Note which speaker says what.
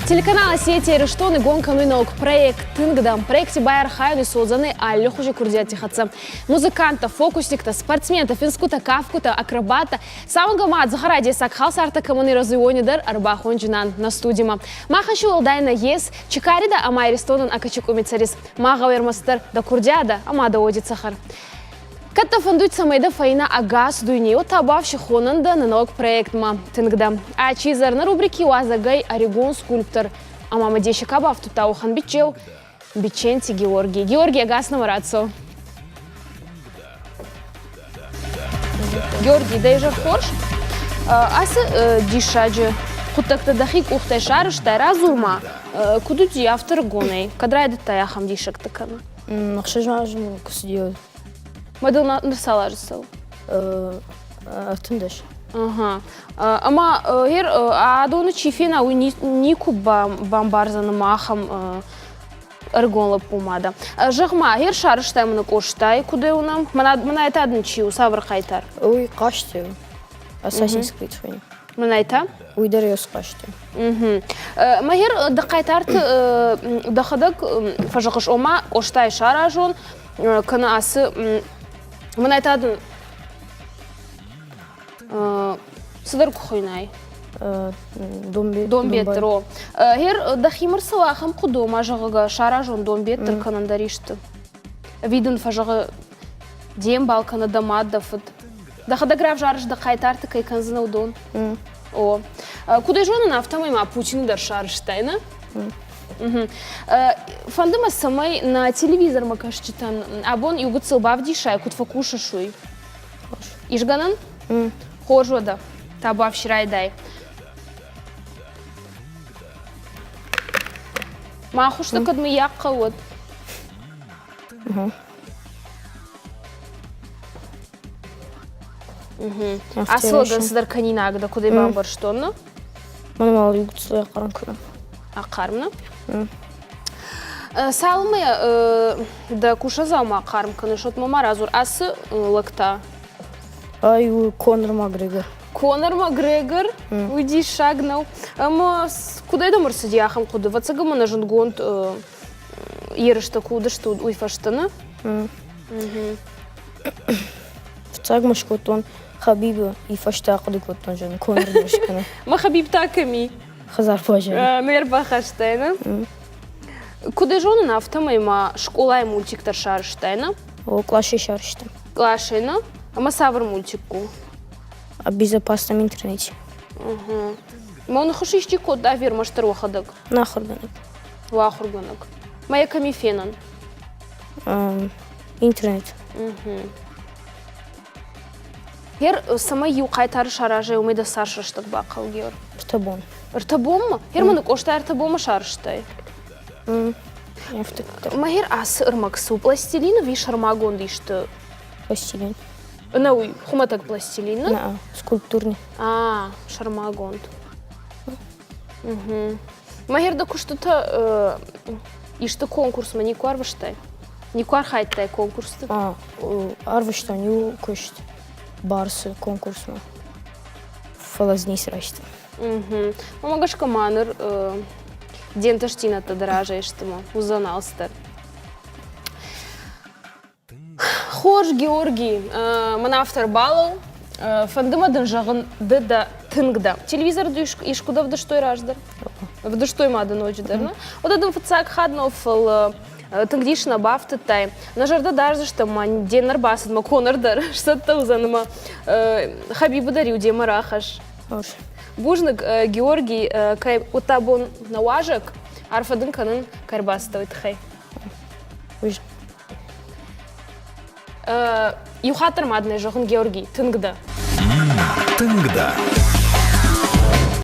Speaker 1: Телеканал Осетия Ирыстон игон кӕнуй нӕуӕг проект «Тынгдӕм». Проекти байархайуни содзӕнӕй аллихузи курдиӕтти хӕццӕ. Музыканттӕ, фокусниктӕ, спортсментӕ, финсгутӕ, кафгутӕ, акробаттӕ, сауӕнгӕ ма дзӕхӕрадесӕг халсартӕ кӕмӕн ирӕзуй, уони дӕр ӕрбахонджунан нӕ студимӕ. Махӕн си уӕлдай нӕййес, Чикарида ӕма Иристонӕн Акачи къуми цӕрис. Ма гъӕуй ӕрмӕстдӕр дӕ курдиадӕ ӕма дӕ уоди цӕхӕр. Кӕд дӕ фӕндуй, цӕмӕй дӕ фӕйнӕ ӕгас дуйней табафси хонӕн дӕ нӕ нӕуӕг проектмӕ «Тынгдӕ». Ачи зӕрнӕ рубрики уазӕгӕй ӕригон скульптор ӕма ма деси ка бафтудта, уӕхӕн биччеу Биченти Георгий. Георгий, ӕгас нӕмӕ рацо. Георгий, дӕ изӕр хорз. Ацы диссаджы хъуыддӕгтӕ дӕхи къухтӕй сарӕзтай, радзур-ма, куыд уыди афтӕ рыгонӕй, кӕд райдыдтай ахӕм диссӕгтӕ кӕнын?
Speaker 2: Ӕхсӕз азы мыл куы цыди,
Speaker 1: Мадыл ныр цал азы цӕуы?
Speaker 2: 13.
Speaker 1: Ага. Ӕмӕ гъер адоны чи фена, уый никуы бамбардзӕн ӕмӕ ахӕм ӕрыгон лӕппу ма дӕ. Зӕгъ-ма, гъер сарӕзтай мын Къостайы, куыд ӕй уынӕм? Мӕнӕ та дын чи у, цавӕр хъайтар?
Speaker 2: Уый хъазты у. Assassin's Creed хуыйны.
Speaker 1: Мӕнӕй та?
Speaker 2: Уый дӕр йӕ схъазты.
Speaker 1: Мӕгер дӕ хъайтарты дӕхӕдӕг фӕзӕгъыс, ома Къостайы саразон, кӕнӕ ацы мӕнӕй та дын цыдӕр куы хуыйнай. Домбеттыр, о. Гъер дӕхимӕ рцӕуа ахӕм хъуыды, ома, зӕгъгӕ, саразон домбеттыр кӕнӕн дӕр исты. Ӕви дын фӕзӕгъы де мбал кӕнӕ дӕ мад, дӕ фыд? Дӕхӕдӕг равзарыс дӕ хъайтарты кӕй кӕндзынӕ, уыдон? О. Куыд ӕй зонын, афтӕмӕй ма Путины дӕр сарӕзтай, нӕ? Фӕнды мӕ, цӕмӕй нӕ телевизормӕ кӕсджытӕн абон иу гыццыл бавдисай, куыд фӕкусыс, уый. Ис гӕнӕн? Хорз уӕдӕ. Табуафси райдай. Мӕ хуысты кӕд мыййаг хъӕуӕд. Ацы лӕгӕн цыдӕр кӕнинаг дӕ, куыд ӕй бамбӕрстон, нӕ?
Speaker 2: Мӕн мал иу гыццыл ахъарм кӕнӕм.
Speaker 1: Ахъарм, нӕ? Цалынмӕ дӕ кусӕдзаума хъарм кӕныс, уӕдмӕ ма радзур, ацы лӕг та?
Speaker 2: Ай у Конор Макгрегор.
Speaker 1: Конор Макгрегор? Уый диссаг нӕу. Ӕмӕ куыдӕй дӕм ӕрцыди ахӕм хъуыды? Ӕвӕццӕгӕн мӕ зындгонд ерыстӕ куы уыдысты, уый фӕстӕ, нӕ?
Speaker 2: Фыццаг ма скодтон Хабибы, и фӕстӕ ахъуыды кодтон, зӕгъын, Конор дӕр скӕнын.
Speaker 1: Ма Хабиб та кӕм и?
Speaker 2: Хӕдзар баззад.
Speaker 1: Не рбахастай, нӕ? Куыд ӕй зонын, афтӕмӕй ма скъолайы мультик дӕр сарӕзтай, нӕ?
Speaker 2: О, къласӕй сарӕзтам.
Speaker 1: Къласӕй, нӕ? Ӕмӕ цавӕр мультик у?
Speaker 2: О безопасном интернете.
Speaker 1: Угу. Ма ныхас исчи кодта ӕви ӕрмӕстдӕр уӕхӕдӕг?
Speaker 2: Нӕ ахуыргӕнӕг.
Speaker 1: Уӕ ахуыргӕнӕг. Ма йӕ кӕми фенӕн?
Speaker 2: Интернет.
Speaker 1: Гер, цӕмӕй иу хъайтары саразай, уымӕй дӕ цас рӕстӕг бахъӕуы, Геор?
Speaker 2: Ӕртӕ бон.
Speaker 1: Ӕртӕ бонмӕ? Гер, мӕнӕ Къоста ӕртӕ бонмӕ сарӕзтай? Мӕгер ацы ӕрмӕг цы у? Пластилин ӕви сӕрмагонд исты?
Speaker 2: Пластилин.
Speaker 1: Нӕ уый, хуымӕтӕг пластилин, нӕ?
Speaker 2: Нӕ, скульптурный.
Speaker 1: А, сӕрмагонд. Мӕгер дӕ куыстытӕ исты конкурсмӕ никуы арвыстай? Никуы архайдтай конкурсты?
Speaker 2: А, арвыстон иу куыст Барсы конкурсмӕ, фӕлӕ дзы ницы райстон.
Speaker 1: Уымӕ гӕсгӕ ма ныр де нтыстдзинӕдтӕ дӕр разӕй сты ма уыдзӕн алцыдӕр. Хорз, Георги, мӕн афтӕ ӕрбалӕу. Фӕнды мӕ дын зӕгъын, ды дӕ тынг дӕ. Телевизор искуыд ӕвдыстой раздӕр? Ӕвдыстой ма дын ноджыдӕр, нӕ? Уӕдӕ дын фыццаг хатт нӕу, фӕлӕ тынг дис нӕ бафтыдтай. Нӕ зӕрдӕ дардзыстӕм ма де нӕрбацыдмӕ Конор дӕр сцӕттӕ уыдзӕн ӕмӕ Хабибы дӕр-иу демӕ рахӕсс. Бузныг, Георгий, кӕй уыдта бон нӕ уазӕг. Арфӕ дын кӕнын, кӕй ӕрбацыдтӕ, уый тыххӕй. Иу хатт дӕр ма дын ӕй зӕгъын, Георгий, тынг дӕ.
Speaker 3: Тынг дӕ.